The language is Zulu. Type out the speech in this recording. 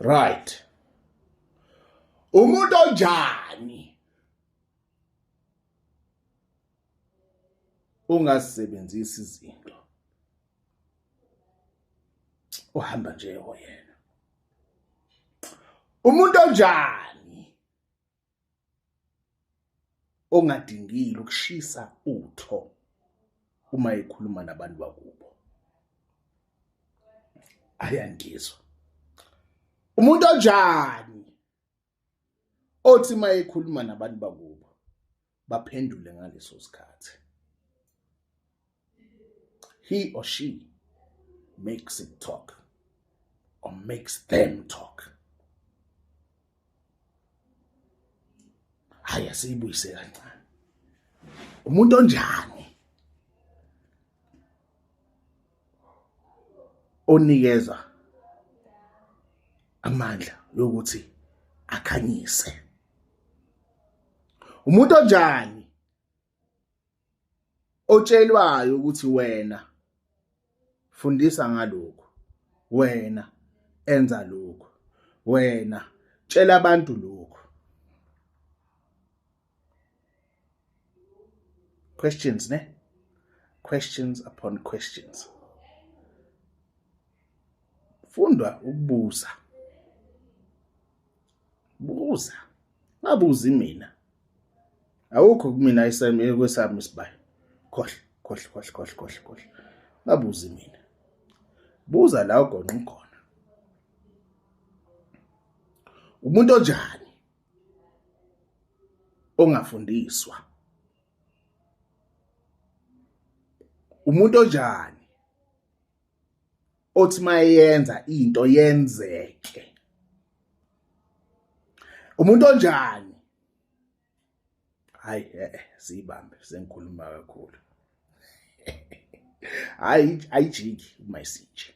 Right, umuntu onjani ungasebenzisi izinto, uhamba nje oyena? Umuntu onjani ongadingile ukushisa utho uma ekhuluma nabantu bakubo? Ayangizwa. Umuntu onjani othi uma ekhuluma nabantu bakubo baphendule ngaleso sikhathi? He or she makes it talk or makes them talk. Hayi, asiyibuyise kancane. Umuntu onjani onikeza amandla yokuthi akhanyise? Umuntu onjani otshelwayo ukuthi wena fundisa ngalokhu, wena enza lokhu, wena tshela abantu lokhu? Questions ne, questions upon questions. Funda ukubuza, buza, ngabuzi mina. Awukho kumina isami kwesami isibaya. Khohle, khohle, khohle, khohle, khohle, khohle. Ngabuzi mina. Buza la ugonqa khona. Umuntu onjani ongafundiswa? Umuntu onjani othi mayenza into yenzeke? Umuntu onjani? Hayi, siyibambe, sengikhuluma kakhulu. Hayi, ayijiki uma isinje.